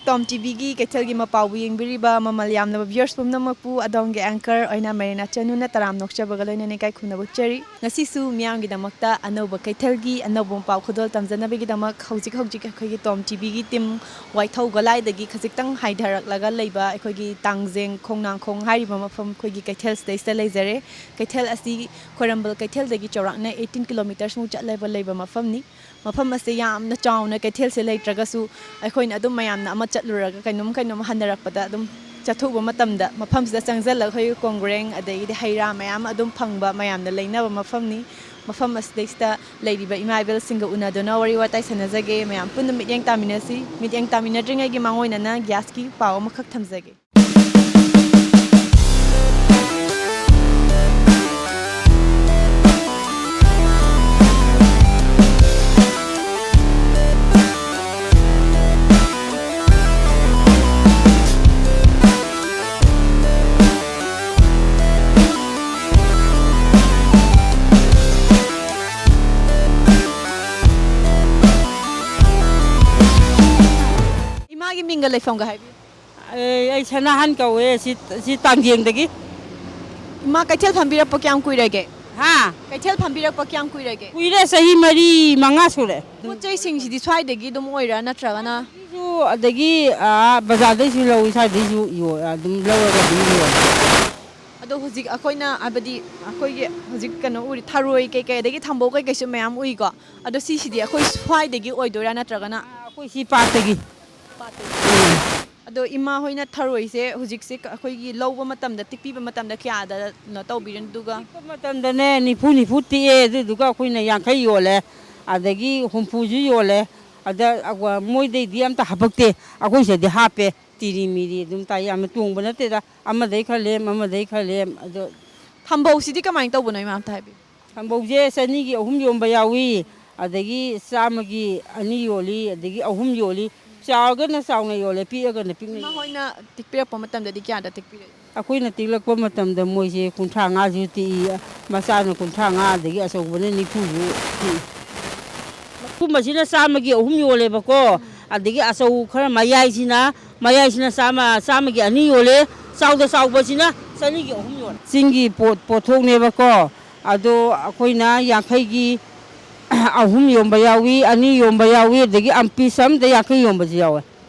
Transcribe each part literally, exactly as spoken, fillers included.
ꯇꯣꯝ ꯇꯤꯚꯤꯒꯤ ꯀꯩꯊꯦꯜꯒꯤ ꯃꯄꯥꯎꯕꯨ ꯌꯦꯡꯕꯤꯔꯤꯕ ꯃꯃꯜ ꯌꯥꯝꯂꯕ viewers ꯄꯨꯝꯅꯃꯛꯄꯨ ꯑꯗꯣꯝꯒꯤ anchor ꯑꯣꯏꯅ ꯃꯔꯤꯅꯥ ꯆꯅꯨꯅ ꯇꯔꯥꯝꯅ ꯑꯣꯛꯆꯕꯒ ꯂꯣꯏꯅꯅ ꯏꯀꯥꯏ ꯈꯨꯝꯅꯕ ꯎꯠꯆꯔꯤ꯫ ꯉꯁꯤꯁꯨ ꯃꯤꯌꯥꯝꯒꯤꯗꯃꯛꯇ ꯑꯅꯧꯕ ꯀꯩꯊꯦꯜꯒꯤ ꯑꯅꯧꯕ ꯃꯄꯥꯎ ꯈꯨꯗꯣꯜ ꯇꯝꯖꯅꯕꯒꯤꯗꯃꯛ ꯍꯧꯖꯤꯛ ꯍꯧꯖꯤꯛ ꯑꯩꯈꯣꯏꯒꯤ ꯇꯣꯝ ꯇꯤꯚꯤꯒꯤ team ꯋꯥꯏꯊꯧ ꯒꯣꯂꯥꯏꯗꯒꯤ ꯈꯖꯤꯛꯇꯪ ꯍꯥꯏꯊꯔꯛꯂꯒ ꯂꯩꯕ ꯑꯩꯈꯣꯏꯒꯤ ꯇꯥꯡꯖꯦꯡ ꯈꯣꯡꯅꯥꯡꯈꯣꯡ ꯍꯥꯏꯔꯤꯕ ꯃꯐꯝ ꯑꯩꯈꯣꯏꯒꯤ ꯀꯩꯊꯦꯜꯁꯤꯗꯩꯁꯤꯗ ꯂꯩꯖꯔꯦ꯫ ꯀꯩꯊꯦꯜ ꯑꯁꯤ ꯈ꯭ꯋꯥꯏꯔꯝꯕꯟ ꯀꯩꯊꯦꯜꯗꯒꯤ ꯆꯥꯎꯔꯥꯛꯅ eighteen kilometres ꯃꯨꯛ ꯆꯠꯂꯒ ꯂꯩꯕ ꯃꯐꯝꯅꯤ꯫ ꯃꯐꯝ ꯑꯁꯦ ꯌꯥꯝꯅ ꯆꯥꯎꯅ ꯀꯩꯊꯦꯜꯁꯦ ꯂꯩꯇ꯭ꯔꯒꯁꯨ, ꯑꯩꯈꯣꯏꯅ ꯑꯗꯨꯝ ꯃꯌꯥꯝꯅ ꯑꯃ ꯆꯠꯂꯨꯔꯒ ꯀꯩꯅꯣꯝ ꯀꯩꯅꯣꯝ ꯍꯟꯅꯔꯛꯄꯗ ꯑꯗꯨꯝ ꯆꯠꯊꯣꯛꯎꯕ ꯃꯇꯝꯗ ꯃꯐꯝꯁꯤꯗ ꯆꯪꯁꯤꯜꯂꯒ ꯑꯩꯈꯣꯏꯒꯤ ꯀꯣꯡꯒ꯭ꯔꯦꯡ ꯑꯗꯒꯤꯗꯤ ꯍꯩ ꯔꯥ ꯃꯌꯥꯝ ꯑꯗꯨꯝ ꯐꯪꯕ ꯃꯌꯥꯝꯅ ꯂꯩꯅꯕ ꯃꯐꯝꯅꯤ꯫ ꯃꯐꯝ ꯑꯁꯤꯗꯩꯁꯤꯗ ꯂꯩꯔꯤꯕ ꯏꯃꯥ ꯏꯕꯦꯜꯁꯤꯡꯒ ꯎꯅꯗꯨꯅ ꯋꯥꯔꯤ ꯋꯥꯇꯥꯏ ꯁꯥꯟꯅꯖꯒꯦ꯫ ꯃꯌꯥꯝ ꯄꯨꯟꯅ ꯃꯤꯠꯌꯦꯡ ꯇꯥꯃꯤꯟꯅꯁꯤ꯫ ꯃꯤꯠꯌꯦꯡ ꯇꯥꯃꯤꯟꯅꯗ꯭ꯔꯤꯉꯩꯒꯤ ꯃꯥꯡꯑꯣꯏꯅꯅ gas ꯀꯤ ꯄꯥꯎ ꯑꯃꯈꯛ ꯊꯝꯖꯒꯦ꯫ ꯏꯃꯥꯒꯤ ꯃꯤꯡꯒ ꯂꯩꯐꯝꯒ ꯍꯥꯏꯕꯤꯌꯨ꯫ ꯑꯩ, ꯑꯩ ꯁꯅꯥꯍꯟ ꯀꯧꯋꯦ, ꯁꯤ, ꯁꯤ ꯇꯥꯡꯖꯦꯡꯗꯒꯤ꯫ ꯏꯃꯥ, ꯀꯩꯊꯦꯜ ꯐꯝꯕꯤꯔꯛꯄ ꯀꯌꯥꯝ ꯀꯨꯏꯔꯒꯦ? ꯍꯥ? ꯀꯩꯊꯦꯜ ꯐꯝꯕꯤꯔꯛꯄ ꯀꯌꯥꯝ ꯀꯨꯏꯔꯒꯦ? ꯀꯨꯏꯔꯦ, ꯆꯍꯤ ꯃꯔꯤ, ꯃꯉꯥ ꯁꯨꯔꯦ꯫ ꯄꯣꯠ ꯆꯩꯁꯤꯡꯁꯤꯗꯤ ꯁ꯭ꯋꯥꯏꯗꯒꯤ ꯑꯗꯨꯝ ꯑꯣꯏꯔꯥ, ꯅꯠꯇ꯭ꯔꯒꯅ? ꯁꯤꯁꯨ, ꯑꯗꯒꯤ, ꯑꯥ, ꯕꯖꯥꯔꯗꯩꯁꯨ ꯂꯧꯏ, ꯁ꯭ꯋꯥꯏꯗꯩꯁꯨ ꯌꯣ-, ꯑꯗꯨꯝ ꯂꯧꯔꯒ ꯑꯗꯨꯝ ꯌꯣꯜꯂꯦ꯫ ꯑꯗꯣ ꯍꯧꯖꯤꯛ ꯑꯩꯈꯣꯏꯅ, ꯍꯥꯏꯕꯗꯤ, ꯑꯩꯈꯣꯏꯒꯤ ꯍꯧꯖꯤꯛ ꯀꯩꯅꯣ ꯎꯔꯤ, ꯊꯔꯣꯏ ꯀꯩꯀꯩ, ꯑꯗꯒꯤ ꯊꯝꯕꯧ ꯀꯩꯀꯩꯁꯨ ꯃꯌꯥꯝ ꯎꯏꯀꯣ꯫ ꯑꯗꯣ ꯁꯤꯁꯤꯗꯤ ꯑꯩꯈꯣꯏ ꯁ꯭ꯋꯥꯏꯗꯒꯤ ꯑꯣꯏꯗꯣꯏꯔꯥ, ꯅꯠꯇ꯭ꯔꯒꯅ? ꯑꯩꯈꯣꯏ ꯁꯤ ꯄꯥꯠꯇꯒꯤ꯫ ꯄꯥꯠꯇꯒꯤ꯫ ꯎꯝ꯫ ꯑꯗꯣ ꯏꯃꯥ ꯍꯣꯏꯅ ꯊꯔꯣꯏꯁꯦ ꯍꯧꯖꯤꯛꯁꯦ ꯑꯩꯈꯣꯏꯒꯤ ꯂꯧꯕ ꯃꯇꯝꯗ, ꯇꯤꯛꯄꯤꯕ ꯃꯇꯝꯗ ꯀꯌꯥꯗꯅꯣ ꯇꯧꯕꯤꯔꯤꯅꯣ? ꯑꯗꯨꯒ ꯇꯤꯛꯄ ꯃꯇꯝꯗꯅꯦ, ꯅꯤꯐꯨ, ꯅꯤꯐꯨ ꯇꯤꯛꯑꯦ, ꯑꯗꯨꯗꯨꯒ ꯑꯩꯈꯣꯏꯅ ꯌꯥꯡꯈꯩ ꯌꯣꯜꯂꯦ, ꯑꯗꯒꯤ ꯍꯨꯝꯐꯨꯁꯨ ꯌꯣꯜꯂꯦ꯫ ꯑꯗ ꯑꯒ-, ꯃꯣꯏꯗꯩꯗꯤ ꯑꯝꯇ ꯍꯥꯄꯛꯇꯦ, ꯑꯩꯈꯣꯏ ꯁꯤꯗꯗꯤ ꯍꯥꯞꯄꯦ꯫ ꯇꯤꯔꯤ ꯃꯤꯔꯤ ꯑꯗꯨꯝ ꯇꯥꯏ, ꯌꯥꯝꯅ ꯇꯣꯡꯕ ꯅꯠꯇꯦꯗ, ꯑꯃꯗꯩ ꯈꯔ ꯂꯦꯝ, ꯑꯃꯗꯩ ꯈꯔ ꯂꯦꯝ꯫ ꯑꯗꯣ ꯊꯝꯕꯧꯁꯤꯗꯤ ꯀꯃꯥꯏꯅ ꯇꯧꯕꯅꯣ, ꯏꯃꯥ, ꯑꯝꯇ ꯍꯥꯏꯕꯤꯌꯨ? ꯊꯝꯕꯧꯁꯦ ꯆꯅꯤꯒꯤ ꯑꯍꯨꯝ ꯌꯣꯟꯕ ꯌꯥꯎꯏ, ꯑꯗꯒꯤ ꯆꯥꯝꯃꯒꯤ ꯑꯅꯤ ꯌꯣꯜꯂꯤ, ꯑꯗꯒꯤ ꯑꯍꯨꯝ ꯌꯣꯜꯂꯤ꯫ ꯆꯥꯎꯔꯒꯅ ꯆꯥꯎꯅ ꯌꯣꯜꯂꯦ, ꯄꯤꯛꯑꯒꯅ ꯄꯤꯛꯅ ꯏꯃꯥ ꯌꯣꯜꯂꯦ꯫ ꯍꯣꯏꯅ ꯇꯤꯛꯄꯤꯔꯛꯄ ꯃꯇꯝꯗꯗꯤ ꯀꯌꯥꯗ ꯇꯤꯛꯄꯤꯔꯛꯏ? ꯑꯩꯈꯣꯏꯅ ꯇꯤꯛꯂꯛꯄ ꯃꯇꯝꯗ ꯃꯣꯏꯁꯦ ꯀꯨꯟꯊ꯭ꯔꯥ ꯃꯉꯥꯁꯨ ꯇꯤꯛꯏ, ꯃꯆꯥꯅ ꯀꯨꯟꯊ꯭ꯔꯥ ꯃꯉꯥ, ꯑꯗꯒꯤ ꯑꯆꯧꯕꯅ ꯅꯤꯐꯨꯁꯨ ꯇꯤꯛꯏ꯫ ꯃꯈꯨꯝ ꯑꯁꯤꯅ ꯆꯥꯝꯃꯒꯤ ꯑꯍꯨꯝ ꯌꯣꯜꯂꯦꯕꯀꯣ, ꯑꯗꯒꯤ ꯑꯆꯧ ꯈꯔ ꯃꯌꯥꯏꯁꯤꯅ, ꯃꯌꯥꯏꯁꯤꯅ ꯆꯥꯝꯃ, ꯆꯥꯝꯃꯒꯤ ꯑꯅꯤ ꯌꯣꯜꯂꯦ, ꯆꯥꯎꯗ ꯆꯥꯎꯕꯁꯤꯅ ꯆꯅꯤꯒꯤ ꯑꯍꯨꯝ ꯌꯣꯜꯂꯦ꯫ ꯆꯤꯡꯒꯤ ꯄꯣꯠ, ꯄꯣꯠꯊꯣꯛꯅꯦꯕꯀꯣ, ꯑꯗꯣ ꯑꯩꯈꯣꯏꯅ ꯌꯥꯡꯈꯩꯒꯤ ꯑꯍꯨꯝ ꯌꯣꯟꯕ ꯌꯥꯎꯏ, ꯑꯅꯤ ꯌꯣꯟꯕ ꯌꯥꯎꯏ, ꯑꯗꯒꯤ ꯑꯝ ꯄꯤꯁ ꯑꯝꯗ ꯌꯥꯡꯈꯩ ꯌꯣꯟꯕꯁꯨ ꯌꯥꯎꯋꯦ꯫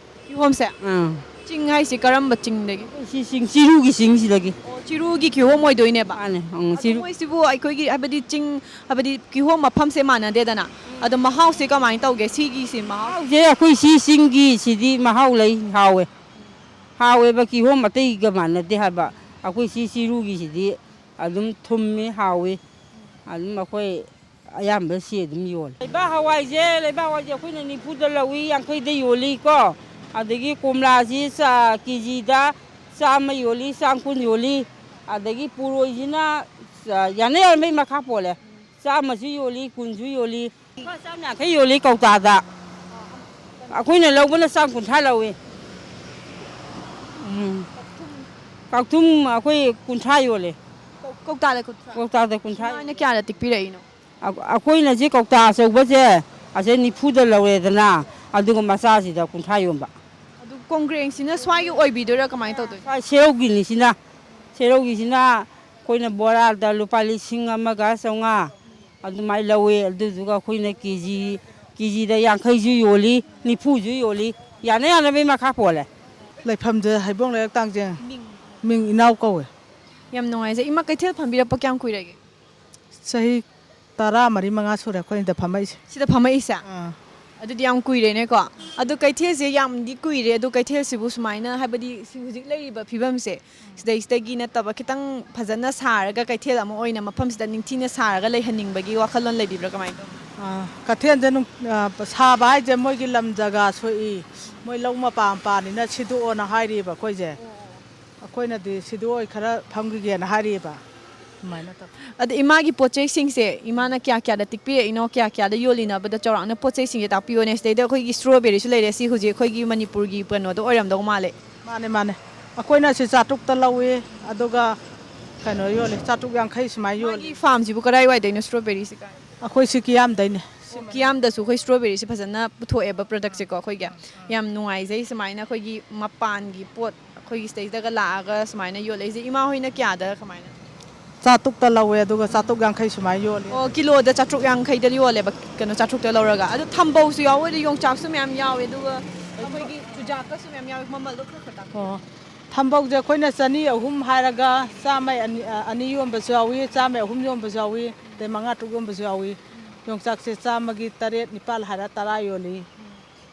ꯀꯤꯍꯣꯝꯁꯦ? ꯑꯥ꯫ ꯆꯤꯡ ꯍꯥꯏꯁꯦ ꯀꯔꯝꯕ ꯆꯤꯡꯗꯒꯤ? ꯁꯤ ꯆꯤꯡ, ꯆꯤꯔꯨꯒꯤ ꯆꯤꯡꯁꯤꯗꯒꯤ꯫ ꯑꯣ, ꯆꯤꯔꯨꯒꯤ ꯀꯤꯍꯣꯝ ꯑꯣꯏꯗꯣꯏꯅꯦꯕ? ꯃꯥꯅꯦ, ꯎꯝ, ꯑꯗꯣ ꯆꯤꯔꯨ꯫ ꯃꯣꯏꯁꯤꯕꯨ ꯑꯩꯈꯣꯏꯒꯤ, ꯍꯥꯏꯕꯗꯤ ꯆꯤꯡ, ꯍꯥꯏꯕꯗꯤ ꯀꯤꯍꯣꯝ ꯃꯐꯝꯁꯦ ꯃꯥꯟꯅꯗꯦꯗꯅ꯫ ꯑꯗꯣ ꯃꯍꯥꯎꯁꯦ ꯀꯃꯥꯏꯅ ꯇꯧꯒꯦ? ꯁꯤꯒꯤꯁꯤ ꯃꯍꯥꯎ? ꯃꯍꯥꯎꯁꯦ ꯑꯩꯈꯣꯏ ꯁꯤ ꯆꯤꯡꯒꯤ ꯁꯤꯗꯤ ꯃꯍꯥꯎ ꯂꯩ, ꯍꯥꯎꯋꯦ꯫ ꯍꯥꯎꯋꯦꯕ, ꯀꯤꯍꯣꯝ ꯑꯇꯩꯒ ꯃꯥꯟꯅꯗꯦ ꯍꯥꯏꯕ꯫ ꯑꯩꯈꯣꯏ ꯁꯤ ꯆꯤꯔꯨꯒꯤꯁꯤꯗꯤ ꯑꯗꯨꯝ ꯊꯨꯝꯃꯤ, ꯍꯥꯎꯋꯤ꯫ ꯑꯗꯨꯝ ꯑꯩꯈꯣꯏ ꯑꯌꯥꯝꯕ ꯁꯤ ꯑꯗꯨꯝ ꯌꯣꯜꯂꯤ꯫ ꯂꯩꯕꯥꯛ ꯍꯋꯥꯏꯁꯦ, ꯂꯩꯕꯥꯛ ꯍꯋꯥꯏꯁꯦ ꯑꯩꯈꯣꯏꯅ ꯅꯤꯐꯨꯗ ꯂꯧꯏ, ꯌꯥꯡꯈꯩꯗ ꯌꯣꯜꯂꯤꯀꯣ꯫ ꯑꯗꯒꯤ ꯀꯣꯝꯂꯥꯁꯤ ꯆ-, ꯀꯦꯖꯤꯗ ꯆꯥꯝꯃ ꯌꯣꯜꯂꯤ, ꯆꯥꯝ ꯀꯨꯟ ꯌꯣꯜꯂꯤ꯫ ꯑꯗꯒꯤ ꯄꯨꯔꯣꯏꯁꯤꯅ, ꯑ, ꯌꯥꯅ ꯌꯥꯅꯕꯒꯤ ꯃꯈꯥ ꯄꯣꯜꯂꯦ꯫ ꯆꯥꯝꯃꯁꯨ ꯌꯣꯜꯂꯤ, ꯀꯨꯟꯁꯨ ꯌꯣꯜꯂꯤ꯫ ꯂꯨꯄꯥ ꯆꯥꯝ ꯌꯥꯡꯈꯩ ꯌꯣꯜꯂꯤ ꯀꯧꯇꯥꯗ꯫ ꯑꯩꯈꯣꯏꯅ ꯂꯧꯕꯅ ꯆꯥꯝ ꯀꯨꯟꯊ꯭ꯔꯥ ꯂꯧꯏ꯫ ꯎꯝ꯫ ꯀꯛꯊꯨꯝ ꯑꯩꯈꯣꯏ ꯀꯨꯟꯊ꯭ꯔꯥ ꯌꯣꯜꯂꯦ꯫ ꯀꯧ-, ꯀꯧꯇꯥꯗ ꯀꯨꯟꯊ꯭ꯔꯥ? ꯀꯧꯇꯥꯗ ꯀꯨꯟꯊ꯭ꯔꯥ ꯏꯃꯥꯅ ꯌꯣꯜꯂꯦ꯫ ꯀꯌꯥꯗ ꯇꯤꯛꯄꯤꯔꯛꯏꯅꯣ? ꯑ-, ꯑꯩꯈꯣꯏꯅ ꯁꯤ ꯀꯧꯇꯥ ꯑꯆꯧꯕꯁꯦ, ꯑꯁꯦ ꯅꯤꯐꯨꯗ ꯂꯧꯔꯦꯗꯅ, ꯑꯗꯨꯒ ꯃꯆꯥꯁꯤꯗ ꯀꯨꯟꯊ꯭ꯔꯥ ꯌꯣꯟꯕ꯫ ꯑꯗꯨ ꯀꯣꯡꯒ꯭ꯔꯦꯡꯁꯤꯅ ꯁ꯭ꯋꯥꯏꯒꯤ ꯑꯣꯏꯕꯤꯗꯣꯏꯔꯥ, ꯀꯃꯥꯏꯅ ꯇꯧꯗꯣꯏꯅꯣ? ꯁ꯭ꯋꯥꯏ ꯁꯦꯔꯧꯒꯤꯅꯤ ꯁꯤꯅ꯫ ꯁꯦꯔꯧꯒꯤꯁꯤꯅ ꯑꯩꯈꯣꯏꯅ ꯕꯣꯔꯥꯗ ꯂꯨꯄꯥ ꯂꯤꯁꯤꯡ ꯑꯃꯒ ꯆꯥꯝꯃꯉꯥ ꯑꯗꯨꯃꯥꯏꯅ ꯂꯧꯋꯦ꯫ ꯑꯗꯨꯗꯨꯒ ꯑꯩꯈꯣꯏꯅ ꯀꯦ ꯖꯤ, ꯀꯦ ꯖꯤꯗ ꯌꯥꯡꯈꯩꯁꯨ ꯌꯣꯜꯂꯤ, ꯅꯤꯐꯨꯁꯨ ꯌꯣꯜꯂꯤ, ꯌꯥꯅ ꯌꯥꯅꯕꯒꯤ ꯃꯈꯥ ꯄꯣꯜꯂꯦ꯫ ꯂꯩꯐꯝꯁꯦ ꯍꯩꯕꯣꯡ ꯂꯩꯔꯛ ꯇꯥꯡꯖꯦꯡ꯫ ꯃꯤꯡ? ꯃꯤꯡ ꯏꯅꯥꯎ ꯀꯧꯋꯦ꯫ ꯌꯥꯝ ꯅꯨꯡꯉꯥꯏꯖꯩ꯫ ꯏꯃꯥ, ꯀꯩꯊꯦꯜ ꯐꯝꯕꯤꯔꯛꯄ ꯀꯌꯥꯝ ꯀꯨꯏꯔꯒꯦ? ꯆꯍꯤ ꯇꯔꯥ ꯃꯔꯤ ꯃꯉꯥ ꯁꯨꯔꯦ ꯑꯩꯈꯣꯏꯅ ꯁꯤꯗ ꯐꯝꯃꯛꯏꯁꯦ꯫ ꯁꯤꯗ ꯐꯝꯃꯛꯏꯁꯦ? ꯑꯥ꯫ ꯑꯗꯨꯗꯤ ꯌꯥꯝ ꯀꯨꯏꯔꯦꯅꯦꯀꯣ꯫ ꯑꯗꯨ ꯀꯩꯊꯦꯜꯁꯦ ꯌꯥꯝꯗꯤ ꯀꯨꯏꯔꯦ, ꯑꯗꯨ ꯀꯩꯊꯦꯜꯁꯤꯕꯨ ꯁꯨꯃꯥꯏꯅ, ꯍꯥꯏꯕꯗꯤ ꯁꯤ ꯍꯧꯖꯤꯛ ꯂꯩꯔꯤꯕ ꯐꯤꯕꯝꯁꯦ, ꯁꯤꯗꯩꯁꯤꯗꯒꯤ ꯅꯠꯇꯕ ꯈꯤꯇꯪ ꯐꯖꯅ ꯁꯥꯔꯒ ꯀꯩꯊꯦꯜ ꯑꯃ ꯑꯣꯏꯅ ꯃꯐꯝꯁꯤꯗ ꯅꯤꯡꯊꯤꯅ ꯁꯥꯔꯒ ꯂꯩꯍꯟꯅꯤꯡꯕꯒꯤ ꯋꯥꯈꯜꯂꯣꯟ ꯂꯩꯕꯤꯕ꯭ꯔꯥ, ꯀꯃꯥꯏꯅ ꯇꯧꯕ? ꯑꯥ, ꯀꯩꯊꯦꯜꯁꯦ ꯅꯨꯡ-, ꯑꯥ, ꯁꯥꯕ ꯍꯥꯏꯁꯦ ꯃꯣꯏꯒꯤ ꯂꯝ ꯖꯒꯥ ꯁꯣꯛꯏ, ꯃꯣꯏ ꯂꯧ ꯃꯄꯥ ꯃꯄꯥꯅꯤꯅ ꯁꯤꯗꯣꯛꯑꯣꯅ ꯍꯥꯏꯔꯤꯕ ꯑꯩꯈꯣꯏꯁꯦ꯫ ꯑꯩꯈꯣꯏꯅꯗꯤ ꯁꯤꯗꯣꯛꯑꯣꯏ, ꯈꯔ ꯐꯝꯈꯤꯒꯦꯅ ꯍꯥꯏꯔꯤꯕ꯫ ꯑꯗꯨꯃꯥꯏꯅ ꯇꯧ-꯫ ꯑꯗ ꯏꯃꯥꯒꯤ ꯄꯣꯠ ꯆꯩꯁꯤꯡꯁꯦ ꯏꯃꯥꯅ ꯀꯌꯥ ꯀꯌꯥꯗ ꯇꯤꯛꯄꯤꯔꯛꯏꯅꯣ, ꯀꯌꯥ ꯀꯌꯥꯗ ꯌꯣꯜꯂꯤꯅꯣ ꯍꯥꯏꯕꯗ ꯆꯥꯎꯔꯥꯛꯅ ꯄꯣꯠ ꯆꯩꯁꯤꯡꯁꯦ ꯇꯥꯛꯄꯤꯌꯣꯅꯦ꯫ ꯁꯤꯗꯩꯗ ꯑꯩꯈꯣꯏꯒꯤ strawberryꯁꯨ ꯂꯩꯔꯦ, ꯁꯤ ꯍꯧꯖꯤꯛ ꯑꯩꯈꯣꯏꯒꯤ ꯃꯅꯤꯄꯨꯔꯒꯤ ꯀꯩꯅꯣꯗꯣ ꯑꯣꯏꯔꯝꯗꯧ ꯃꯥꯜꯂꯦ꯫ ꯃꯥꯅꯦ, ꯃꯥꯅꯦ꯫ ꯑꯩꯈꯣꯏꯅ ꯁꯤ ꯆꯥꯇ꯭ꯔꯨꯛꯇ ꯂꯧꯏ, ꯑꯗꯨꯒ ꯀꯩꯅꯣ ꯌꯣꯜꯂꯤ, ꯆꯥꯇ꯭ꯔꯨꯛ ꯌꯥꯡꯈꯩ ꯁꯨꯃꯥꯏꯅ ꯌꯣꯜꯂꯤ꯫ ꯃꯥꯒꯤ farmꯁꯤꯕꯨ ꯀꯗꯥꯏꯋꯥꯏꯗꯩꯅꯣ strawberryꯁꯦ ꯀꯥꯏ? ꯑꯩꯈꯣꯏ ꯁꯤ ꯀꯤꯌꯥꯝꯗꯩꯅꯦ꯫ ꯀꯤꯌꯥꯝꯗꯁꯨ ꯑꯩꯈꯣꯏ ꯁ꯭ꯇ꯭ꯔꯣꯕꯦꯔꯤꯁꯦ ꯐꯖꯅ ꯄꯨꯊꯣꯛꯑꯦꯕ ꯄ꯭ꯔꯗꯛꯁꯦꯀꯣ ꯑꯩꯈꯣꯏꯒꯤ꯫ ꯌꯥꯝ ꯅꯨꯡꯉꯥꯏꯖꯩ ꯁꯨꯃꯥꯏꯅ ꯑꯩꯈꯣꯏꯒꯤ ꯃꯄꯥꯟꯒꯤ ꯄꯣꯠ ꯑꯩꯈꯣꯏꯒꯤ ꯁꯤꯗꯩꯗꯒ ꯂꯥꯛꯑꯒ ꯁꯨꯃꯥꯏꯅ ꯌꯣꯜꯂꯛꯏꯁꯦ꯫ ꯏꯃꯥ ꯍꯣꯏꯅ ꯀꯌꯥꯗ ꯀꯃꯥꯏꯅ? ꯆꯥꯇꯨꯛꯇ ꯂꯧꯋꯦ, ꯑꯗꯨꯒ ꯆꯥꯇꯨꯛ ꯌꯥꯡꯈꯩ ꯁꯨꯃꯥꯏꯅ ꯌꯣꯜꯂꯦ꯫ ꯑꯣ, ꯀꯤꯂꯣꯗ ꯆꯥꯇ꯭ꯔꯨꯛ ꯌꯥꯡꯈꯩꯗ ꯌꯣꯜꯂꯦꯕ, ꯀꯩꯅꯣ, ꯆꯥꯇ꯭ꯔꯨꯛꯇ ꯂꯧꯔꯒ꯫ ꯑꯗꯣ ꯊꯝꯕꯧꯁꯨ ꯌꯥꯎꯋꯦ, ꯑꯗꯣ ꯌꯣꯡꯆꯥꯛꯁꯨ ꯃꯌꯥꯝ ꯌꯥꯎꯋꯦ, ꯑꯗꯨꯒ ꯑꯩꯈꯣꯏꯒꯤ ꯆꯨꯖꯥꯛꯀꯁꯨ ꯃꯌꯥꯝ ꯌꯥꯎꯋꯦ꯫ ꯃꯃꯜꯗꯣ ꯈꯔ ꯈꯔ ꯇꯥꯛꯄꯤꯌꯨ꯫ ꯑꯣ, ꯊꯝꯕꯧꯁꯦ ꯑꯩꯈꯣꯏꯅ ꯆꯅꯤ ꯑꯍꯨꯝ ꯍꯥꯏꯔꯒ ꯆꯥꯝꯃꯩ ꯑꯅꯤ, ꯑꯅꯤ ꯌꯣꯟꯕꯁꯨ ꯌꯥꯎꯏ, ꯆꯥꯝꯃꯩ ꯑꯍꯨꯝ ꯌꯣꯟꯕꯁꯨ ꯌꯥꯎꯏ, ꯑꯗꯩ ꯃꯉꯥ ꯇꯔꯨꯛ ꯌꯣꯟꯕꯁꯨ ꯌꯥꯎꯏ꯫ ꯌꯣꯡꯆꯥꯛꯁꯦ ꯆꯥꯝꯃꯒꯤ ꯇꯔꯦꯠ ꯅꯤꯄꯥꯜ ꯍꯥꯏꯔ ꯇꯔꯥ ꯌꯣꯜꯂꯤ꯫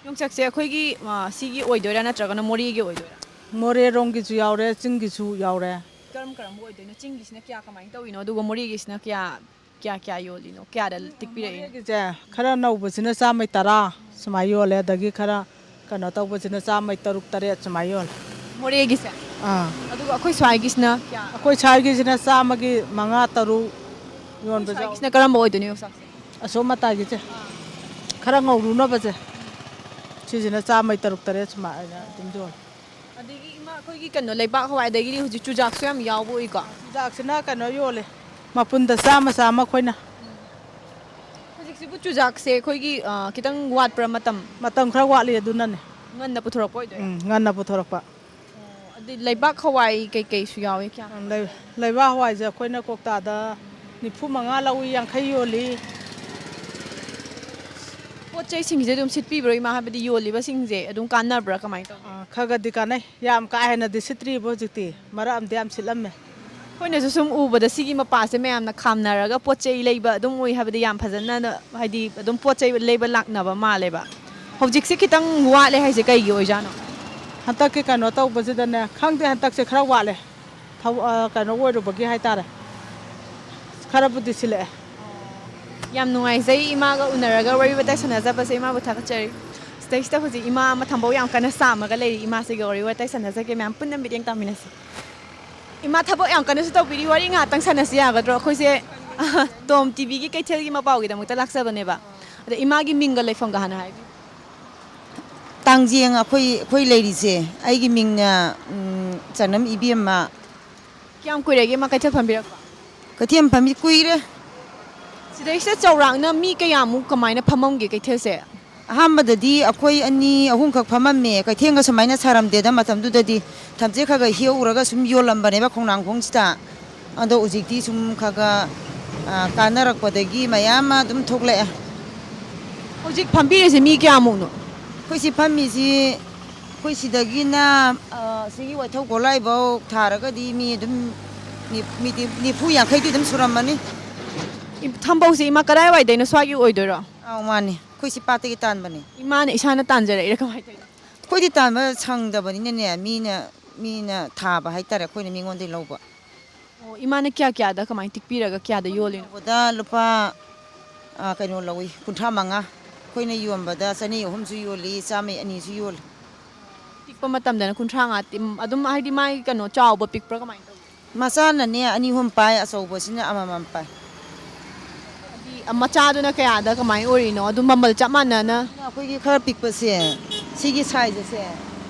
ꯌꯣꯡꯆꯥꯛꯁꯦ ꯑꯩꯈꯣꯏꯒꯤ, ꯑ, ꯁꯤꯒꯤ ꯑꯣꯏꯗꯣꯏꯔꯥ ꯅꯠꯇ꯭ꯔꯒꯅ ꯃꯣꯔꯦꯒꯤ ꯑꯣꯏꯗꯣꯏꯔꯥ? ꯃꯣꯔꯦꯔꯣꯝꯒꯤꯁꯨ ꯌꯥꯎꯔꯦ, ꯆꯤꯡꯒꯤꯁꯨ ꯌꯥꯎꯔꯦ꯫ ꯀꯔꯝ ꯀꯔꯝꯕ ꯑꯣꯏꯗꯣꯏꯅꯣ? ꯆꯤꯡꯒꯤꯁꯤꯅ ꯀꯌꯥ ꯀꯃꯥꯏꯅ ꯇꯧꯔꯤꯅꯣ? ꯑꯗꯨꯒ ꯃꯣꯔꯦꯒꯤꯁꯤꯅ ꯀꯌꯥ, ꯀꯌꯥ, ꯀꯌꯥ ꯌꯣꯜꯂꯤꯅꯣ? ꯀꯌꯥꯗ ꯇꯤꯛꯄꯤꯔꯛꯏꯅꯣ? ꯃꯣꯔꯦꯒꯤꯁꯦ ꯈꯔ ꯅꯧꯕꯁꯤꯅ ꯆꯥꯝꯃꯩ ꯇꯔꯥ ꯁꯨꯃꯥꯏꯅ ꯌꯣꯜꯂꯦ, ꯑꯗꯒꯤ ꯈꯔ ꯀꯩꯅꯣ ꯇꯧꯕꯁꯤꯅ ꯆꯥꯝꯃꯩ ꯇꯔꯨꯛ ꯇꯔꯦꯠ ꯁꯨꯃꯥꯏꯅ ꯌꯣꯜꯂꯦ꯫ ꯃꯣꯔꯦꯒꯤꯁꯦ? ꯑꯥ꯫ ꯑꯗꯨꯒ ꯑꯩꯈꯣꯏ ꯁ꯭ꯋꯥꯏꯒꯤꯁꯤꯅ ꯀꯌꯥ? ꯑꯩꯈꯣꯏ ꯁ꯭ꯋꯥꯏꯒꯤꯁꯤꯅ ꯆꯥꯝꯃꯒꯤ ꯃꯉꯥ ꯇꯔꯨꯛ ꯌꯣꯟꯕꯁꯨ ꯌꯥꯎ-, ꯁ꯭ꯋꯥꯏꯒꯤꯁꯤꯅ ꯀꯔꯝꯕ ꯑꯣꯏꯗꯣꯏꯅꯣ ꯌꯣꯡꯆꯥꯛꯁꯦ? ꯑꯁꯣꯝ ꯃꯇꯥꯏꯒꯤꯁꯦ ꯈꯔ ꯉꯧꯔꯨꯅꯕꯁꯦ, ꯁꯤꯁꯤꯅ ꯆꯥꯝꯃꯩ ꯇꯔꯨꯛ ꯇꯔꯦꯠ ꯁꯨꯃꯥꯏꯅ ꯑꯗꯨꯝ ꯌꯣꯜꯂꯦ꯫ ꯑꯗꯒꯤ ꯏꯃꯥ, ꯑꯩꯈꯣꯏꯒꯤ ꯀꯩꯅꯣ, ꯂꯩꯕꯥꯛ ꯍꯋꯥꯏ, ꯑꯗꯒꯤꯗꯤ ꯍꯧꯖꯤꯛ ꯆꯨꯖꯥꯛꯁꯨ ꯌꯥꯝ ꯌꯥꯎꯕ ꯎꯏꯀꯣ꯫ ꯆꯨꯖꯥꯛꯁꯤꯅ ꯀꯩꯅꯣ ꯌꯣꯜꯂꯦ, ꯃꯄꯨꯟꯗ ꯆꯥꯝꯃ ꯆꯥꯝꯃ ꯑꯩꯈꯣꯏꯅ꯫ ꯍꯧꯖꯤꯛꯁꯤꯕꯨ ꯆꯨꯖꯥꯛꯁꯦ ꯑꯩꯈꯣꯏꯒꯤ, ꯑ, ꯈꯤꯇꯪ ꯋꯥꯠꯄ꯭ꯔꯥ ꯃꯇꯝ? ꯃꯇꯝ ꯈꯔ ꯋꯥꯠꯂꯤ, ꯑꯗꯨꯅꯅꯦ꯫ ꯉꯟꯅ ꯄꯨꯊꯣꯔꯛꯄ ꯑꯣꯏꯗꯣꯏꯔꯥ? ꯎꯝ, ꯉꯟꯅ ꯄꯨꯊꯣꯔꯛꯄ꯫ ꯑꯣ, ꯑꯗꯨꯗꯤ ꯂꯩꯕꯥꯛ ꯍꯋꯥꯏ ꯀꯩꯀꯩꯁꯨ ꯌꯥꯎꯋꯦ, ꯀꯌꯥ? ꯂꯩ-, ꯂꯩꯕꯥꯛ ꯍꯋꯥꯏꯁꯦ ꯑꯩꯈꯣꯏꯅ ꯀꯧꯇꯥꯗ ꯅꯤꯐꯨ ꯃꯉꯥ ꯂꯧꯏ, ꯌꯥꯡꯈꯩ ꯌꯣꯜꯂꯤ꯫ ꯄꯣꯠ ꯆꯩꯁꯤꯡꯁꯦ ꯑꯗꯨꯝ ꯁꯤꯠꯄꯤꯕ꯭ꯔꯣ ꯏꯃꯥ? ꯍꯥꯏꯕꯗꯤ ꯌꯣꯜꯂꯤꯕꯁꯤꯡꯁꯦ ꯑꯗꯨꯝ ꯀꯥꯟꯅꯕ꯭ꯔꯥ, ꯀꯃꯥꯏꯅ ꯇꯧꯒꯦ? ꯑꯥ, ꯈꯔ ꯈꯔꯗꯤ ꯀꯥꯟꯅꯩ, ꯌꯥꯝ ꯀꯥ ꯍꯦꯟꯅꯗꯤ ꯁꯤꯠꯇ꯭ꯔꯤꯕ ꯍꯧꯖꯤꯛꯇꯤ, ꯃꯔꯛ ꯑꯃꯗꯤ ꯌꯥꯝ ꯁꯤꯠꯂꯝꯃꯦ꯫ ꯑꯩꯈꯣꯏꯅꯁꯨ ꯁꯨꯝ ꯎꯕꯗ ꯁꯤꯒꯤ ꯃꯄꯥꯁꯦ ꯃꯌꯥꯝꯅ ꯈꯥꯝꯅꯔꯒ ꯄꯣꯠ ꯆꯩ ꯂꯩꯕ ꯑꯗꯨꯝ ꯎꯏ, ꯍꯥꯏꯕꯗꯤ ꯌꯥꯝ ꯐꯖꯅ, ꯍꯥꯏꯗꯤ ꯑꯗꯨꯝ ꯄꯣꯠ ꯆꯩ ꯂꯩꯕ ꯂꯥꯛꯅꯕ ꯃꯥꯜꯂꯦꯕ꯫ ꯍꯧꯖꯤꯛꯁꯦ ꯈꯤꯇꯪ ꯋꯥꯠꯂꯦ ꯍꯥꯏꯁꯦ ꯀꯩꯒꯤ ꯑꯣꯏꯖꯥꯠꯅꯣ? ꯍꯟꯗꯛꯀꯤ ꯀꯩꯅꯣ ꯇꯧꯕꯁꯤꯗꯅꯦ, ꯈꯪꯗꯦ, ꯍꯟꯗꯛꯁꯦ ꯈꯔ ꯋꯥꯠꯂꯦ꯫ ꯊꯕ-, ꯑ, ꯀꯩꯅꯣ ꯑꯣꯏꯔꯨꯕꯒꯤ ꯍꯥꯏꯇꯥꯔꯦ, ꯈꯔꯕꯨꯗꯤ ꯁꯤꯜꯂꯛꯑꯦ꯫ ꯌꯥꯝ ꯅꯨꯡꯉꯥꯏꯖꯩ ꯏꯃꯥꯒ ꯎꯅꯔꯒ ꯋꯥꯔꯤ ꯋꯥꯇꯥꯏ ꯁꯥꯟꯅꯖꯕꯁꯦ, ꯏꯃꯥꯕꯨ ꯊꯥꯒꯠꯆꯔꯤ꯫ ꯁꯤꯗꯩꯁꯤꯗ ꯍꯧꯖꯤꯛ ꯏꯃꯥ ꯑꯃ ꯊꯝꯕꯧ ꯌꯥꯝ ꯀꯟꯅ ꯆꯥꯝꯃꯒ ꯂꯩꯔꯤ, ꯏꯃꯥꯁꯤꯒ ꯋꯥꯔꯤ ꯋꯥꯇꯥꯏ ꯁꯥꯟꯅꯖꯒꯦ, ꯃꯌꯥꯝ ꯄꯨꯟꯅ ꯃꯤꯠꯌꯦꯡ ꯇꯥꯃꯤꯟꯅꯁꯤ꯫ ꯏꯃꯥ ꯊꯕꯛ ꯌꯥꯝ ꯀꯟꯅꯁꯨ ꯇꯧꯕꯤꯔꯤ, ꯋꯥꯔꯤ ꯉꯥꯏꯍꯥꯛꯇꯪ ꯁꯥꯟꯅꯁꯤ ꯌꯥꯒꯗ꯭ꯔꯣ? ꯑꯩꯈꯣꯏꯁꯦ ꯇꯣꯝ ꯇꯤꯚꯤꯒꯤ ꯀꯩꯊꯦꯜꯒꯤ ꯃꯄꯥꯎꯒꯤꯗꯃꯛꯇ ꯂꯥꯛꯆꯕꯅꯦꯕ꯫ ꯑꯗ ꯏꯃꯥꯒꯤ ꯃꯤꯡꯒ ꯂꯩꯐꯝꯒ ꯍꯥꯟꯅ ꯍꯥꯏꯕꯤꯌꯨ꯫ ꯇꯥꯡꯖꯦꯡ ꯑꯩꯈꯣꯏ, ꯑꯩꯈꯣꯏ ꯂꯩꯔꯤꯁꯦ, ꯑꯩꯒꯤ ꯃꯤꯡꯅ, ꯎꯝ, ꯆꯅꯝ ꯏꯕꯦꯝꯃ꯫ ꯀꯌꯥꯝ ꯀꯨꯏꯔꯒꯦ ꯏꯃꯥ ꯀꯩꯊꯦꯜ ꯐꯝꯕꯤꯔꯛꯄ? ꯀꯩꯊꯦꯜ ꯐꯝꯃꯤ ꯀꯨꯏꯔꯦ꯫ ꯁꯤꯗꯩꯁꯤꯗ ꯆꯥꯎꯔꯥꯛꯅ ꯃꯤ ꯀꯌꯥꯃꯨꯛ ꯀꯃꯥꯏꯅ ꯐꯝꯃꯝꯒꯦ ꯀꯩꯊꯦꯜꯁꯦ? ꯑꯍꯥꯟꯕꯗꯗꯤ ꯑꯩꯈꯣꯏ ꯑꯅꯤ ꯑꯍꯨꯝꯈꯛ ꯐꯝꯃꯝꯃꯦ꯫ ꯀꯩꯊꯦꯜꯒ ꯁꯨꯃꯥꯏꯅ ꯁꯥꯔꯝꯗꯦꯗ ꯃꯇꯝꯗꯨꯗꯗꯤ꯫ ꯊꯝꯆꯦꯠ ꯈꯔ ꯈꯔ ꯍꯦꯛꯎꯔꯒ ꯁꯨꯝ ꯌꯣꯜꯂꯝꯕꯅꯦꯕ ꯈꯣꯡꯅꯥꯡꯈꯣꯡꯁꯤꯗ꯫ ꯑꯗꯣ ꯍꯧꯖꯤꯛꯇꯤ ꯁꯨꯝ ꯈꯔ ꯈꯔ, ꯑ, ꯀꯥꯟꯅꯔꯛꯄꯗꯒꯤ ꯃꯌꯥꯝ ꯑꯃ ꯑꯗꯨꯝ ꯊꯣꯛꯂꯛꯑꯦ꯫ ꯍꯧꯖꯤꯛ ꯐꯝꯕꯤꯔꯤꯁꯦ ꯃꯤ ꯀꯌꯥꯃꯨꯛꯅꯣ? ꯑꯩꯈꯣꯏ ꯁꯤ ꯐꯝꯃꯤꯁꯤ, ꯑꯩꯈꯣꯏ ꯁꯤꯗꯒꯤꯅ, ꯑ, ꯁꯤꯒꯤ ꯋꯥꯏꯊꯧ ꯒꯣꯂꯥꯏꯐꯧ ꯊꯥꯔꯒꯗꯤ ꯃꯤ ꯑꯗꯨꯝ ꯅꯤ-, ꯃꯤꯗꯤ ꯅꯤꯐꯨ ꯌꯥꯡꯈꯩꯗꯤ ꯑꯗꯨꯝ ꯁꯨꯔꯝꯃꯅꯤ꯫ ꯏ-, ꯊꯝꯕꯧꯁꯦ ꯏꯃꯥ ꯀꯗꯥꯏꯋꯥꯏꯗꯩꯅꯣ, ꯁ꯭ꯋꯥꯏꯒꯤ ꯑꯣꯏꯗꯣꯏꯔꯣ? ꯑꯧ, ꯃꯥꯅꯦ꯫ ꯑꯩꯈꯣꯏ ꯁꯤ ꯄꯥꯠꯇꯒꯤ ꯇꯥꯟꯕꯅꯦ꯫ ꯏꯃꯥꯅ ꯏꯁꯥꯅ ꯇꯥꯟꯖꯔꯛꯏꯔꯥ ꯀꯃꯥꯏꯅ ꯇꯧꯔꯤꯅꯣ? ꯑꯩꯈꯣꯏꯗꯤ ꯇꯥꯟꯕ ꯁꯪꯗꯕꯅꯤꯅꯅꯦ, ꯃꯤꯅ, ꯃꯤꯅ ꯊꯥꯕ ꯍꯥꯏꯇꯥꯔꯦ, ꯑꯩꯈꯣꯏꯅ ꯃꯤꯉꯣꯟꯗꯒꯤ ꯂꯧꯕ꯫ ꯑꯣ, ꯏꯃꯥꯅ ꯀꯌꯥ ꯀꯌꯥꯗ ꯀꯃꯥꯏꯅ ꯇꯤꯛꯄꯤꯔꯒ ꯀꯌꯥꯗ ꯌꯣꯜꯂꯤꯅꯣ? ꯂꯧꯕꯗ ꯂꯨꯄꯥ, ꯑ, ꯀꯩꯅꯣ ꯂꯧꯏ, ꯀꯨꯟꯊ꯭ꯔꯥ ꯃꯉꯥ꯫ ꯑꯩꯈꯣꯏꯅ ꯌꯣꯟꯕꯗ ꯆꯅꯤ ꯑꯍꯨꯝꯁꯨ ꯌꯣꯜꯂꯤ, ꯆꯥꯝꯃꯩ ꯑꯅꯤꯁꯨ ꯌꯣꯜꯂꯤ꯫ ꯄꯤꯛꯄ ꯃꯇꯝꯗꯅ ꯀꯨꯟꯊ꯭ꯔꯥ ꯃꯉꯥ ꯇꯤꯝ-, ꯑꯗꯨꯝ ꯍꯥꯏꯗꯤ ꯃꯥꯒꯤ ꯀꯩꯅꯣ ꯆꯥꯎꯕ ꯄꯤꯛꯄ꯭ꯔꯥ ꯀꯃꯥꯏꯅ ꯇꯧꯒꯦ? ꯃꯆꯥꯅꯅꯦ ꯑꯅꯤ ꯑꯍꯨꯝ ꯄꯥꯏ, ꯑꯆꯧꯕꯁꯤꯅ ꯑꯃꯃꯝ ꯄꯥꯏ꯫ ꯍꯥꯏꯗꯤ ꯃꯆꯥꯗꯨꯅ ꯀꯌꯥꯗ ꯀꯃꯥꯏꯅ ꯑꯣꯏꯔꯤꯅꯣ? ꯑꯗꯨꯝ ꯃꯃꯜ ꯆꯞ ꯃꯥꯟꯅꯅ? ꯑꯩꯈꯣꯏꯒꯤ ꯈꯔ ꯄꯤꯛꯄꯁꯦ, ꯁꯤꯒꯤ ꯁꯥꯏꯖꯁꯦ,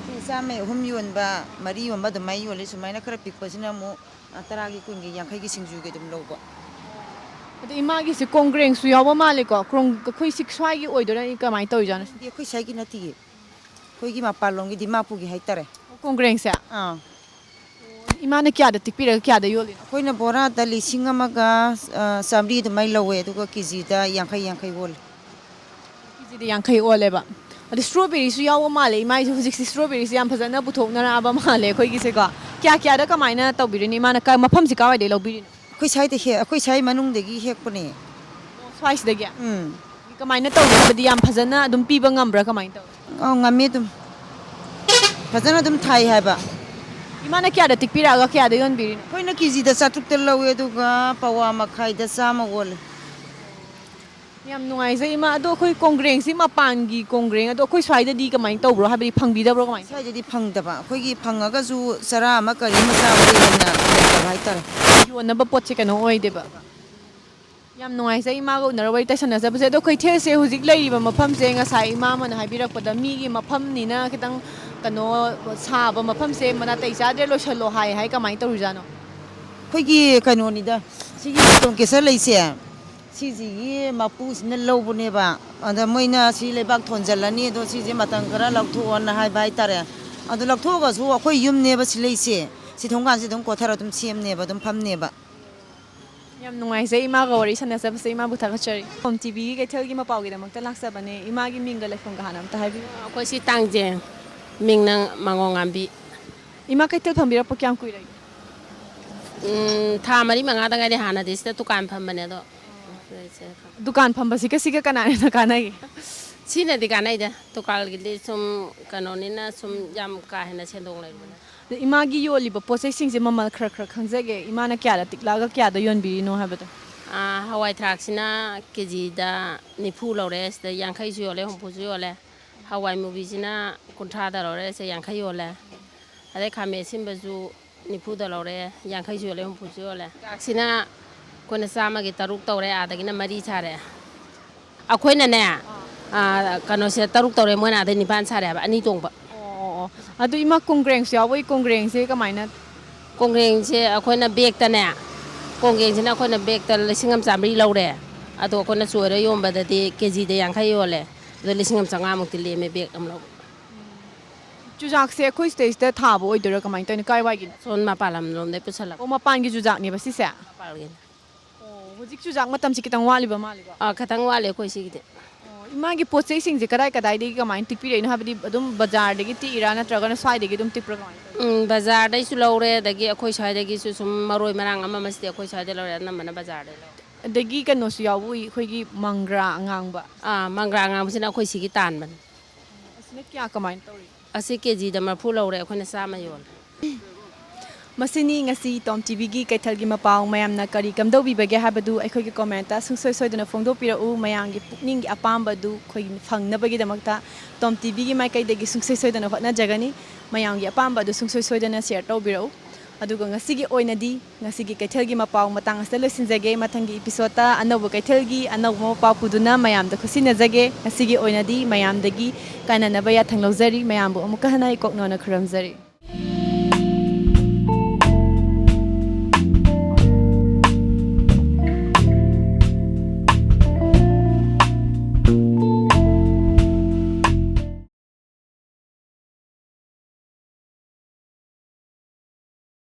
ꯁꯤ ꯆꯥꯝꯃꯩ ꯑꯍꯨꯝ ꯌꯣꯟꯕ, ꯃꯔꯤ ꯌꯣꯟꯕ ꯑꯗꯨꯃꯥꯏꯅ ꯌꯣꯜꯂꯤ꯫ ꯁꯨꯃꯥꯏꯅ ꯈꯔ ꯄꯤꯛꯄꯁꯤꯅ ꯑꯃꯨꯛ, ꯑ, ꯇꯔꯥꯒꯤ, ꯀꯨꯟꯒꯤ, ꯌꯥꯡꯈꯩꯒꯤ ꯁꯤꯡꯖꯨꯒꯤ ꯑꯗꯨꯝ ꯂꯧꯕ꯫ ꯑꯗꯣ ꯏꯃꯥꯒꯤꯁꯦ ꯀꯣꯡꯒ꯭ꯔꯦꯡꯁꯨ ꯌꯥꯎꯕ ꯃꯥꯜꯂꯦꯀꯣ? ꯀ꯭ꯔꯣꯡ-, ꯑꯩꯈꯣꯏ ꯁꯤ ꯁ꯭ꯋꯥꯏꯒꯤ ꯑꯣꯏꯗꯣꯏꯔꯥ? ꯀꯃꯥꯏꯅ ꯇꯧꯔꯤꯖꯥꯠꯅꯣ? ꯅꯠꯇꯦ, ꯑꯩꯈꯣꯏ ꯁ꯭ꯋꯥꯏꯒꯤ ꯅꯠꯇꯤꯌꯦ꯫ ꯑꯩꯈꯣꯏꯒꯤ ꯃꯄꯥꯟꯂꯣꯝꯒꯤ ꯗꯤꯃꯥꯄꯨꯔꯒꯤ ꯍꯥꯏꯇꯥꯔꯦ꯫ ꯀꯣꯡꯒ꯭ꯔꯦꯡꯁꯦ? ꯑꯥ꯫ ꯏꯃꯥꯅ ꯀꯌꯥꯗ ꯇꯤꯛꯄꯤꯔꯒ ꯀꯌꯥꯗ ꯌꯣꯜꯂꯤꯅꯣ? ꯑꯩꯈꯣꯏꯅ ꯕꯣꯔꯥꯗ ꯂꯤꯁꯤꯡ ꯑꯃꯒ, ꯑ, ꯆꯥꯝꯃꯔꯤ ꯑꯗꯨꯃꯥꯏꯅ ꯂꯧꯋꯦ, ꯑꯗꯨꯒ ꯀꯦꯖꯤꯗ ꯌꯥꯡꯈꯩ ꯌꯥꯡꯈꯩ ꯑꯣꯜꯂꯦ꯫ ꯀꯦꯖꯤꯗ ꯌꯥꯡꯈꯩ ꯑꯣꯜꯂꯦꯕ꯫ ꯑꯗꯣ strawberryꯁꯨ ꯌꯥꯎꯕ ꯃꯥꯜꯂꯦ ꯏꯃꯥꯒꯤꯁꯦ, ꯍꯧꯖꯤꯛꯁꯦ strawberryꯁꯦ ꯌꯥꯝ ꯐꯖꯅ ꯄꯨꯊꯣꯛꯅꯔꯛꯑꯕ ꯃꯥꯜꯂꯦ ꯑꯩꯈꯣꯏꯒꯤꯁꯦꯀꯣ꯫ ꯀꯌꯥ ꯀꯌꯥꯗ ꯀꯃꯥꯏꯅ ꯇꯧꯕꯤꯔꯤꯅꯣ? ꯏꯃꯥꯅ ꯀ-, ꯃꯐꯝꯁꯤ ꯀꯥꯏꯋꯥꯏꯗꯩ ꯂꯧꯕꯤꯔꯤꯅꯣ? ꯑꯩꯈꯣꯏ ꯁ꯭ꯋꯥꯏꯗ ꯍꯦꯛ-, ꯑꯩꯈꯣꯏ ꯁ꯭ꯋꯥꯏ ꯃꯅꯨꯡꯗꯒꯤ ꯍꯦꯛꯄꯅꯦ꯫ ꯑꯣ, ꯁ꯭ꯋꯥꯏꯁꯤꯗꯒꯤ? ꯎꯝ꯫ ꯀꯃꯥꯏꯅ ꯇꯧꯒꯦ ꯍꯥꯏꯕꯗꯤ ꯌꯥꯝ ꯐꯖꯅ ꯑꯗꯨꯝ ꯄꯤꯕ ꯉꯝꯕ꯭ꯔꯥ, ꯀꯃꯥꯏꯅ ꯇꯧꯋꯤ? ꯑꯧ, ꯉꯝꯃꯤ ꯑꯗꯨꯝ꯫ ꯐꯖꯅ ꯑꯗꯨꯝ ꯊꯥꯏ ꯍꯥꯏꯕ꯫ ꯏꯃꯥꯅ ꯀꯌꯥꯗ ꯇꯤꯛꯄꯤꯔꯛꯑꯒ ꯀꯌꯥꯗ ꯌꯣꯟꯕꯤꯔꯤꯅꯣ? ꯑꯩꯈꯣꯏꯅ ꯀꯦꯖꯤꯗ ꯆꯥꯇ꯭ꯔꯨꯛꯇ ꯂꯧꯋꯦ, ꯑꯗꯨꯒ ꯄꯋꯥ ꯃꯈꯥꯏꯗ ꯆꯥꯝꯃ ꯑꯣꯜꯂꯦ꯫ ꯌꯥꯝ ꯅꯨꯡꯉꯥꯏꯖꯩ ꯏꯃꯥ꯫ ꯑꯗꯣ ꯑꯩꯈꯣꯏ ꯀꯣꯡꯒ꯭ꯔꯦꯡꯁꯤ ꯃꯄꯥꯟꯒꯤ ꯀꯣꯡꯒ꯭ꯔꯦꯡ, ꯑꯗꯣ ꯑꯩꯈꯣꯏ ꯁ꯭ꯋꯥꯏꯗꯗꯤ ꯀꯃꯥꯏꯅ ꯇꯧꯕ꯭ꯔꯣ? ꯍꯥꯏꯕꯗꯤ ꯐꯪꯕꯤꯗꯕ꯭ꯔꯣ, ꯀꯃꯥꯏꯅ ꯇꯧꯕ꯭ꯔꯣ? ꯁ꯭ꯋꯥꯏꯗꯗꯤ ꯐꯪꯗꯕ꯫ ꯑꯩꯈꯣꯏꯒꯤ ꯐꯪꯉꯒꯁꯨ ꯆꯔꯥ ꯑꯃ ꯀꯔꯤ ꯑꯃ ꯆꯥꯕꯗꯩ ꯍꯦꯟꯅ ꯂꯩꯇꯕ ꯍꯥꯏꯇꯥꯔꯦ꯫ ꯌꯣꯟꯅꯕ ꯄꯣꯠꯁꯦ ꯀꯩꯅꯣ ꯑꯣꯏꯗꯦꯕ꯫ ꯌꯥꯝ ꯅꯨꯡꯉꯥꯏꯖꯩ ꯏꯃꯥꯒ ꯎꯅꯔ ꯋꯥꯔꯤ ꯇꯥꯏꯁꯟꯅꯖꯕꯁꯦ꯫ ꯑꯗꯣ ꯀꯩꯊꯦꯜꯁꯦ ꯍꯧꯖꯤꯛ ꯂꯩꯔꯤꯕ ꯃꯐꯝꯁꯦ ꯉꯁꯥꯏ ꯏꯃꯥ ꯑꯃꯅ ꯍꯥꯏꯕꯤꯔꯛꯄꯗ ꯃꯤꯒꯤ ꯃꯐꯝꯅꯤꯅ ꯈꯤꯇꯪ ꯀꯩꯅꯣ ꯁꯥꯕ ꯃꯐꯝꯁꯦ ꯅꯥꯇꯩ ꯆꯥꯗ꯭ꯔꯦ, ꯂꯣꯏꯁꯜꯂꯣ ꯍꯥꯏ ꯍꯥꯏ, ꯀꯃꯥꯏꯅ ꯇꯧꯔꯤꯖꯥꯠꯅꯣ? ꯑꯩꯈꯣꯏꯒꯤ ꯀꯩꯅꯣꯅꯤꯗ, ꯁꯤꯒꯤ ꯇꯣꯝ ꯀꯦꯁꯔ ꯂꯩꯁꯦ, ꯁꯤꯁꯤꯒꯤ ꯃꯄꯨꯁꯤꯅ ꯂꯧꯕꯅꯦꯕ꯫ ꯑꯗ ꯃꯣꯏꯅ ꯁꯤ ꯂꯩꯕꯥꯛ ꯊꯣꯟꯖꯜꯂꯅꯤ, ꯑꯗꯣ ꯁꯤꯁꯦ ꯃꯇꯝ ꯈꯔ ꯂꯧꯊꯣꯛꯑꯣꯅ ꯍꯥꯏꯕ ꯍꯥꯏꯇꯥꯔꯦ꯫ ꯑꯗꯨ ꯂꯧꯊꯣꯛꯑꯒꯁꯨ ꯑꯩꯈꯣꯏ ꯌꯨꯝꯅꯦꯕ ꯁꯤ ꯂꯩꯁꯦ, ꯁꯤ ꯊꯣꯡꯒꯥꯟꯁꯦ ꯑꯗꯨꯝ ꯀꯣꯊꯔ ꯑꯗꯨꯝ ꯁꯦꯝꯅꯦꯕ, ꯑꯗꯨꯝ ꯐꯝꯅꯦꯕ꯫ ꯌꯥꯝ ꯅꯨꯡꯉꯥꯏꯖꯩ ꯏꯃꯥꯒ ꯋꯥꯔꯤ ꯁꯥꯟꯅꯖꯕꯁꯦ꯫ ꯏꯃꯥꯕꯨ ꯊꯥꯒꯠꯆꯔꯤ꯫ ꯇꯣꯝ ꯇꯤꯚꯤꯒꯤ ꯀꯩꯊꯦꯜꯒꯤ ꯃꯄꯥꯎꯒꯤꯗꯃꯛꯇ ꯂꯥꯛꯆꯕꯅꯦ꯫ ꯏꯃꯥꯒꯤ ꯃꯤꯡꯒ ꯂꯩꯐꯝꯒ ꯍꯥꯟꯅ ꯑꯝꯇ ꯍꯥꯏꯕꯤꯌꯨ꯫ ꯑꯩꯈꯣꯏ ꯁꯤ ꯇꯥꯡꯖꯦꯡ, ꯃꯤꯡꯅ ꯃꯉꯣꯡꯉꯥꯝꯕꯤ꯫ ꯏꯃꯥ ꯀꯩꯊꯦꯜ ꯐꯝꯕꯤꯔꯛꯄ ꯀꯌꯥꯝ ꯀꯨꯏꯔꯒꯦ? ꯎꯝ, ꯊꯥ ꯃꯔꯤ ꯃꯉꯥꯗ ꯉꯥꯏꯔꯤ꯫ ꯍꯥꯟꯅꯗꯤ ꯁꯤꯗ ꯗꯨꯀꯥꯟ ꯐꯝꯕꯅꯦ, ꯑꯗꯣ ꯗꯨꯀꯥꯟ ꯐꯝꯕꯁꯤꯒ ꯁꯤꯒ ꯀꯅꯥꯅ ꯍꯦꯟꯅ ꯀꯥꯟꯅꯒꯦ? ꯁꯤꯅꯗꯤ ꯀꯥꯟꯅꯩꯗ꯫ ꯗꯨꯀꯥꯟꯒꯤꯗꯤ ꯁꯨꯝ ꯀꯩꯅꯣꯅꯤꯅ ꯁꯨꯝ ꯌꯥꯝ ꯀꯥ ꯍꯦꯟꯅ ꯁꯦꯟꯗꯣꯡ ꯂꯩꯕꯅꯦ꯫ ꯑꯗ ꯏꯃꯥꯒꯤ ꯌꯣꯜꯂꯤꯕ ꯄꯣꯠ ꯆꯩꯁꯤꯡꯁꯦ ꯃꯃꯜ ꯈꯔ ꯈꯔ ꯈꯪꯖꯒꯦ꯫ ꯏꯃꯥꯅ ꯀꯌꯥꯗ ꯇꯤꯛꯂꯛꯑꯒ ꯀꯌꯥꯗ ꯌꯣꯟꯕꯤꯔꯤꯅꯣ ꯍꯥꯏꯕꯗꯣ? ꯑꯥ, ꯍꯋꯥꯏ ꯊ꯭ꯔꯥꯛꯁꯤꯅ ꯀꯦꯖꯤꯗ ꯅꯤꯐꯨ ꯂꯧꯔꯦ, ꯁꯤꯗ ꯌꯥꯡꯈꯩꯁꯨ ꯌꯣꯜꯂꯦ, ꯍꯨꯝꯐꯨꯁꯨ ꯌꯣꯜꯂꯦ꯫ ꯍꯋꯥꯏ ꯃꯨꯕꯤꯁꯤꯅ ꯀꯨꯟꯊ꯭ꯔꯥꯗ ꯂꯧꯔꯦ, ꯁꯦ ꯌꯥꯡꯈꯩ ꯌꯣꯜꯂꯦ꯫ ꯑꯗꯩ ꯈꯥꯃꯦꯟ ꯑꯁꯤꯟꯕꯁꯨ ꯅꯤꯐꯨꯗ ꯂꯧꯔꯦ, ꯌꯥꯡꯈꯩꯁꯨ ꯌꯣꯜꯂꯦ, ꯍꯨꯝꯐꯨꯁꯨ ꯌꯣꯜꯂꯦ꯫ ꯆꯨꯖꯥꯛꯁꯤꯅ ꯑꯩꯈꯣꯏꯅ ꯆꯥꯝꯃꯒꯤ ꯇꯔꯨꯛ ꯇꯧꯔꯦ, ꯑꯥꯗꯒꯤꯅ ꯃꯔꯤ ꯁꯥꯔꯦ꯫ ꯑꯩꯈꯣꯏꯅꯅꯦ, ꯑꯥ, ꯀꯩꯅꯣꯁꯦ ꯇꯔꯨꯛ ꯇꯧꯔꯦ, ꯃꯣꯏꯅ ꯑꯥꯗꯩ ꯅꯤꯄꯥꯟ ꯁꯥꯔꯦ ꯍꯥꯏꯕ, ꯑꯅꯤ ꯇꯣꯡꯕ꯫ ꯑꯣ ꯑꯣ ꯑꯣ꯫ ꯑꯗꯨ ꯏꯃꯥ, ꯀꯣꯡꯒ꯭ꯔꯦꯡꯁꯨ ꯌꯥꯎꯕꯒꯤ ꯀꯣꯡꯒ꯭ꯔꯦꯡꯁꯦ ꯀꯃꯥꯏꯅ? ꯀꯣꯡꯒ꯭ꯔꯦꯡꯁꯦ ꯑꯩꯈꯣꯏꯅ ꯕꯦꯛꯇꯅꯦ, ꯀꯣꯡꯒ꯭ꯔꯦꯡꯁꯤꯅ ꯑꯩꯈꯣꯏꯅ ꯕꯦꯛꯇ ꯂꯤꯁꯤꯡ ꯑꯃ ꯆꯥꯃꯔꯤ ꯂꯧꯔꯦ꯫ ꯑꯗꯣ ꯑꯩꯈꯣꯏꯅ ꯆꯣꯏꯔ ꯌꯣꯟꯕꯗꯗꯤ ꯀꯦꯖꯤꯗ ꯌꯥꯡꯈꯩ ꯌꯣꯜꯂꯦ꯫ ꯑꯗꯣ ꯂꯤꯁꯤꯡ ꯑꯃ ꯆꯥꯝꯃꯉꯥꯃꯨꯛꯇꯤ ꯂꯦꯝꯃꯦ ꯕꯦꯛ ꯑꯃ ꯂꯧꯕ꯫ ꯆꯨꯖꯥꯛꯁꯦ ꯑꯩꯈꯣꯏ ꯁꯤꯗꯩꯁꯤꯗ ꯊꯥꯕ ꯑꯣꯏꯗꯣꯏꯔꯥ, ꯀꯃꯥꯏꯅ ꯇꯧꯔꯤꯅꯣ, ꯀꯥꯏꯋꯥꯏꯒꯤꯅꯣ? ꯁꯣꯝ ꯃꯄꯥꯟ ꯂꯝ ꯂꯣꯝꯗꯩ ꯄꯨꯁꯜꯂꯛꯄ꯫ ꯑꯣ, ꯃꯄꯥꯟꯒꯤ ꯆꯨꯖꯥꯛꯅꯦꯕ ꯁꯤꯁꯦ? ꯃꯄꯥꯟꯒꯤꯅꯤ꯫ ꯑꯣ, ꯍꯧꯖꯤꯛ ꯆꯨꯖꯥꯛ ꯃꯇꯝꯁꯤ ꯈꯤꯇꯪ ꯋꯥꯠꯂꯤꯕ ꯃꯥꯜꯂꯦꯀꯣ? ꯑꯥ, ꯈꯤꯇꯪ ꯋꯥꯠꯂꯤ ꯑꯩꯈꯣꯏ ꯁꯤꯒꯤꯗꯤ꯫ ꯑꯣ, ꯏꯃꯥꯒꯤ ꯄꯣꯠ ꯆꯩꯁꯤꯡꯁꯦ ꯀꯗꯥꯏ ꯀꯗꯥꯏꯗꯒꯤ ꯀꯃꯥꯏꯅ ꯇꯤꯛꯄꯤꯔꯛꯏꯅꯣ? ꯍꯥꯏꯕꯗꯤ ꯑꯗꯨꯝ ꯕꯖꯥꯔꯗꯒꯤ ꯇꯤꯛꯏꯔꯥ, ꯅꯠꯇ꯭ꯔꯒꯅ ꯁ꯭ꯋꯥꯏꯗꯒꯤ ꯑꯗꯨꯝ ꯇꯤꯛꯄ꯭ꯔꯥ, ꯀꯃꯥꯏꯅ ꯇꯧꯏ? ꯎꯝ, ꯕꯖꯥꯔꯗꯩꯁꯨ ꯂꯧꯔꯦ, ꯑꯗꯒꯤ ꯑꯩꯈꯣꯏ ꯁ꯭ꯋꯥꯏꯗꯒꯤꯁꯨ ꯁꯨꯝ ꯃꯔꯣꯏ ꯃꯔꯥꯡ ꯑꯃ ꯑꯃꯁꯤꯗꯤ ꯑꯩꯈꯣꯏ ꯁ꯭ꯋꯥꯏꯗ ꯂꯧꯔꯦ, ꯑꯅꯝꯕꯅ ꯕꯖꯥꯔꯗꯩ ꯂꯧꯔꯦ꯫ ꯑꯗꯒꯤ ꯀꯩꯅꯣꯁꯨ ꯌꯥꯎꯕ ꯎꯏ, ꯑꯩꯈꯣꯏꯒꯤ ꯃꯪꯒ꯭ꯔꯥ ꯑꯉꯥꯡꯕ꯫ ꯑꯥ, ꯃꯪꯒ꯭ꯔꯥ ꯑꯉꯥꯡꯕꯁꯤꯅ ꯑꯩꯈꯣꯏ ꯁꯤꯒꯤ ꯇꯥꯟꯕꯅꯤ꯫ ꯑꯁꯤꯅ ꯀꯌꯥ, ꯀꯃꯥꯏꯅ ꯇꯧꯔꯤ? ꯑꯁꯤ ꯀꯦꯖꯤꯗ ꯃꯔꯐꯨ ꯂꯧꯔꯦ, ꯑꯩꯈꯣꯏꯅ ꯆꯥꯝꯃ ꯌꯣꯜꯂꯦ꯫ ꯃꯁꯤꯅꯤ ꯉꯁꯤ ꯇꯣꯝ ꯇꯤꯚꯤꯒꯤ ꯀꯩꯊꯦꯜꯒꯤ ꯃꯄꯥꯎ꯫ ꯃꯌꯥꯝꯅ ꯀꯔꯤ ꯀꯝꯗꯧꯕꯤꯕꯒꯦ ꯍꯥꯏꯕꯗꯨ ꯑꯩꯈꯣꯏꯒꯤ ꯀꯣꯃꯦꯟꯇ ꯁꯨꯡꯁꯣꯏ ꯁꯣꯏꯗꯅ ꯐꯣꯡꯗꯣꯛꯄꯤꯔꯛꯎ꯫ ꯃꯌꯥꯝꯒꯤ ꯄꯨꯛꯅꯤꯡꯒꯤ ꯑꯄꯥꯝꯕ ꯑꯗꯨ ꯑꯩꯈꯣꯏꯒꯤ ꯐꯪꯅꯕꯒꯤꯗꯃꯛꯇ ꯇꯣꯝ ꯇꯤꯚꯤꯒꯤ ꯃꯥꯏꯀꯩꯗꯒꯤ ꯁꯨꯡꯁꯣꯏ ꯁꯣꯏꯗꯅ ꯍꯣꯠꯅꯖꯒꯅꯤ꯫ ꯃꯌꯥꯝꯒꯤ ꯑꯄꯥꯝꯕ ꯑꯗꯨ ꯁꯨꯡꯁꯣꯏ ꯁꯣꯏꯗꯅ ꯁꯤꯌꯔ ꯇꯧꯕꯤꯔꯛꯎ꯫ ꯑꯗꯨꯒ ꯉꯁꯤꯒꯤ ꯑꯣꯏꯅꯗꯤ ꯉꯁꯤꯒꯤ ꯀꯩꯊꯦꯜꯒꯤ ꯃꯄꯥꯎ ꯃꯇꯥꯡ ꯑꯁꯤꯗ ꯂꯣꯏꯁꯤꯟꯖꯒꯦ꯫ ꯃꯊꯪꯒꯤ ꯏꯄꯤꯁꯣꯗꯇ ꯑꯅꯧꯕ ꯀꯩꯊꯦꯜꯒꯤ ꯑꯅꯧꯕ ꯃꯄꯥꯎ ꯄꯨꯗꯨꯅ ꯃꯌꯥꯝꯗ ꯈꯨꯠꯁꯤꯟꯅꯖꯒꯦ꯫ ꯉꯁꯤꯒꯤ ꯑꯣꯏꯅꯗꯤ ꯃꯌꯥꯝꯗꯒꯤ ꯀꯥꯟꯅꯅꯕ ꯌꯥꯊꯪ ꯂꯧꯖꯔꯤ꯫ ꯃꯌꯥꯝꯕꯨ ꯑꯃꯨꯛꯀ ꯍꯟꯅ ꯏꯀꯣꯛꯅꯧꯅ ꯈꯨꯔꯨꯝꯖꯔꯤ꯫